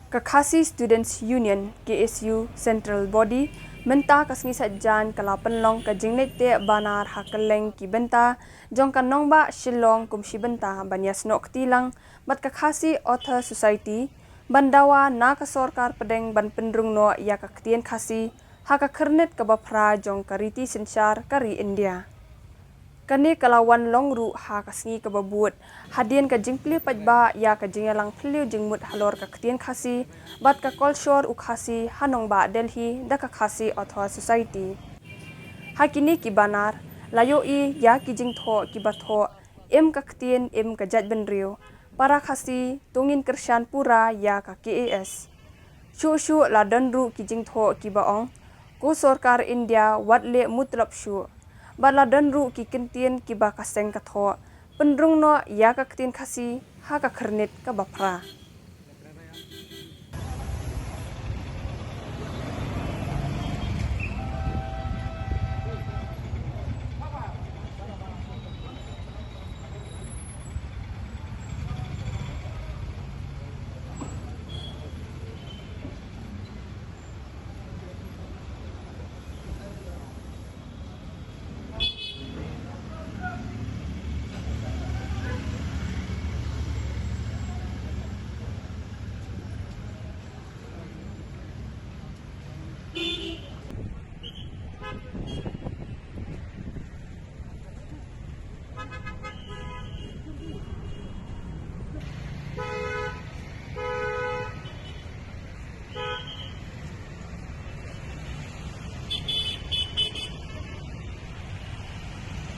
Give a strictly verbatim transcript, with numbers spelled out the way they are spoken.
Ka Khasi Students Union, K S U, Central Body mynta ka sngi Saitjaiñ ka la pynlong ka jingleit teh banar ha kylleng ki bynta jong ka nongbah Shillong kum shi bynta ban ïasnoh kti lang bad ka Khasi Author Society ban dawa na ka sorkar pdeng ban pynrung noh ïa ka ktien Khasi ha ka khyrnit kaba phra jong ka riti synshar ka ri India. Kane ka la wan long ruh ha ka sngi kaba bud hadien ka jingplie paidbah ïa ka jingïalang phylliew jingmut halor ka ktien Khasi bad ka kolshor u Khasi ha nongbah Delhi da ka Khasi Author Society. Ha kine ki banar la ïohi ïa ki jingthoh kiba thoh Im ka ktien im ka jaitbynriew, para Khasi to ngin kyrshan pura ïa ka K A S. Shuh shuh la don ruh ki jingthoh kiba ong, ko sorkar India wat leh mutlop shuh. Bad la don ruh ki kyntien kiba ka seng ka thoh pynrung noh ïa ka ktien Khasi ha ka khyrnit kaba phra.